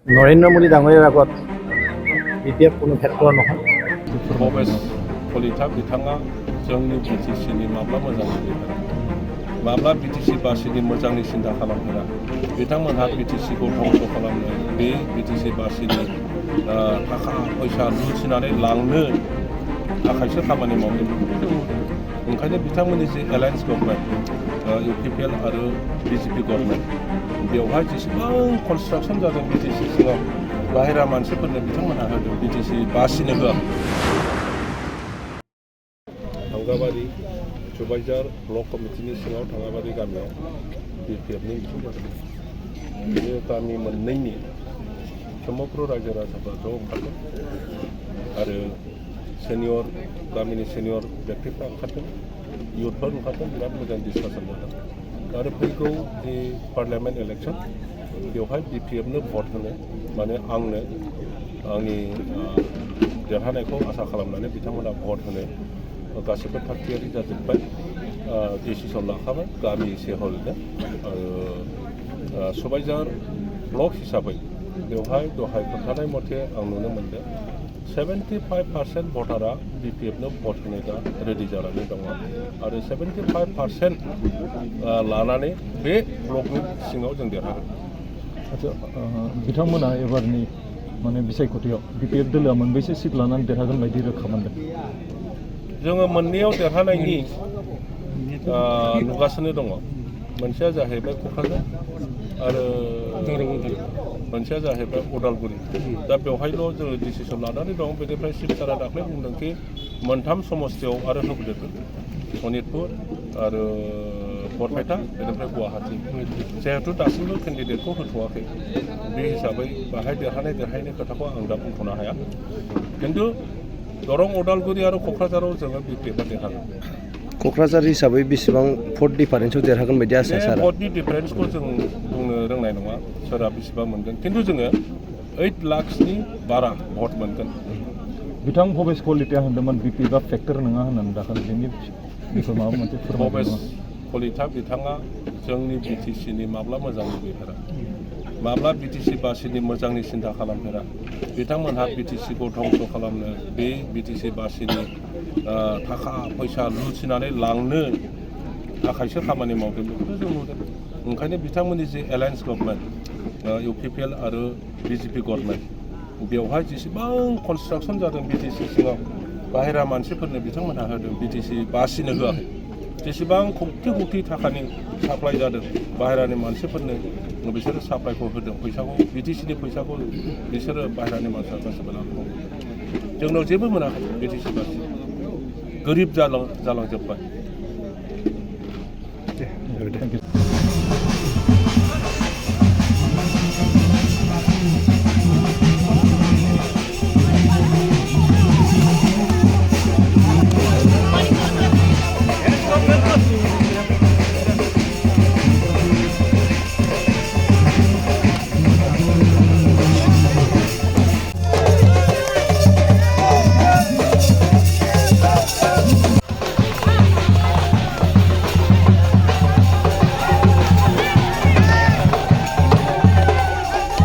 নৰেন্দ্ৰ মোদী ডাঙৰীয়াৰ আগত BPF কোনো ফেক্টৰ নহয়। भबेस कलिता बिथाङा जोंनि BTCनि माब्ला मोजां नुफेरा माब्ला BTC बासिनि मोजांनि सिन्था खालामफेरा बिथांमोनहा BTCखौ धंस खालामनो बे BTC बासिनि थाखा फैसा लुथिनानै लांनो थाखायसो खामानि मावदों बेखौबो जों नुदों। ओंखायनो बिथांमोननि जे एलायन्स गभर्नमेन्ट UPPL आरो BJP गभर्नमेन्ट बेवहाय जेसेबां कनस्ट्राक्सन जादों BTC सिङाव बाहेरा मानसिफोरनो बिथांमोनहा होदों BTC बासिनो होआ। थांगाबारि सुबाइजार ब्लक कमिटिनि सिङाव थांगाबारि गामियाव BPFनि मिथिं जादों। बे गामि मोननैनि समग्र रायजो राजाफ्रा ज' ओंखारदों आरो सेनियर गामिनि सेनियर व्यक्तिफ्रा ओंखारदों, इयुथफोर ओंखारदों, बिराद मोजां डिसकासन जादों आरो फैगौ जि पार्लियामेन्ट इलेक्सन बेवहाय BPFनो भट होनो माने आंनो आंनि देरहानायखौ आसा खालामनानै बिथांमोना भट होनो गासिबो थागथियारि जाजोब्बाय, डिसिसन लाखाबाय गामि सेहलनो आरो सुबाइजार ब्लक हिसाबै बेवहाय दहाय खोन्थानाय मथे आं नुनो मोनदों 75% भटारा BPFनो भट होनो दा रेडि जानानै दङ आरो 75% लानानै बे ब्लकनि सिङाव जों देरहागोन। आच्छा बिथांमोना एबारनि माने बिसायख'थियाव BPF दोलोआ मोनबेसे सिट लानानै देरहागोन बायदि रोखा मोनदों? जोङो मोननैयाव देरहानायनि नुगासिनो दङ। मोनसेया जाहैबाय क'क्राझार आरो मोनसेया जाहैबाय उदालगुरि। दा बेवहायल' जोङो डिसिसन लानानै दं। बेनिफ्राय शिबसारा दाख्लै बुंदोंखि मोनथाम समस्तियाव आरो होबदेरगोन, सनितपुर आरो बरपेटा बेनिफ्राय गुवाहाटि। जिहेतु दासिमबो केन्डिडेटखौ होथ'वाखै बे हिसाबै बाहाय देरहानायनि खोथाखौ आं दा बुंथ'नो हाया। खिन्थु दरं उदालगुरि आरो क'क्राझाराव जोङो BPFआ देरहागोन। क'क्राझार हिसाबै बेसेबां भट डिफारेन्सआव देरहागोन बायदि आसा सारा? भटनि डिफारेन्सखौ जों बुंनो रोंनाय नङा सोरहा बेसेबां मोनगोन, खिन्थु जोङो 8 लाखनि बारा भट मोनगोन। बिथां भबेस कलिताया होनदोंमोन BPFआ फेक्टर नङा होननानै दाखालि बेनि बेखौ माबा मोनसे भबेस कलिता बिथाङा जोंनि BTCनि माब्ला मोजां नुफेरा माब्ला BTC बासिनि मोजांनि सिन्था खालामफेरा बिथांमोनहा BTCखौ धंस खालामनो बे BTC बासिनि थाखा फैसा लुथिनानै लांनो थाखायसो खामानि मावदों बेखौबो जों नुदों। ओंखायनो बिथांमोननि जे एलायन्स गभर्नमेन्ट UPPL आरो BJP गभर्नमेन्ट बेवहाय जेसेबां कनस्ट्राक्सन जादों BTC सिङाव बाहेरा मानसिफोरनो बिथांमोनहा होदों BTC बासिनो होआखै। जेसेबां खौथि थाखानि साप्लाइ जादों बाहेरानि मानसिफोरनो बिसोरो साप्लाइखौ होदों, फैसाखौ BTCनि फैसाखौ बिसोरो बाहेरानि मानसिफ्रा गासिबो लानांगौ। जोंनाव जेबो मोनाखै BTC बासि गोरिब जालांजोब्बाय।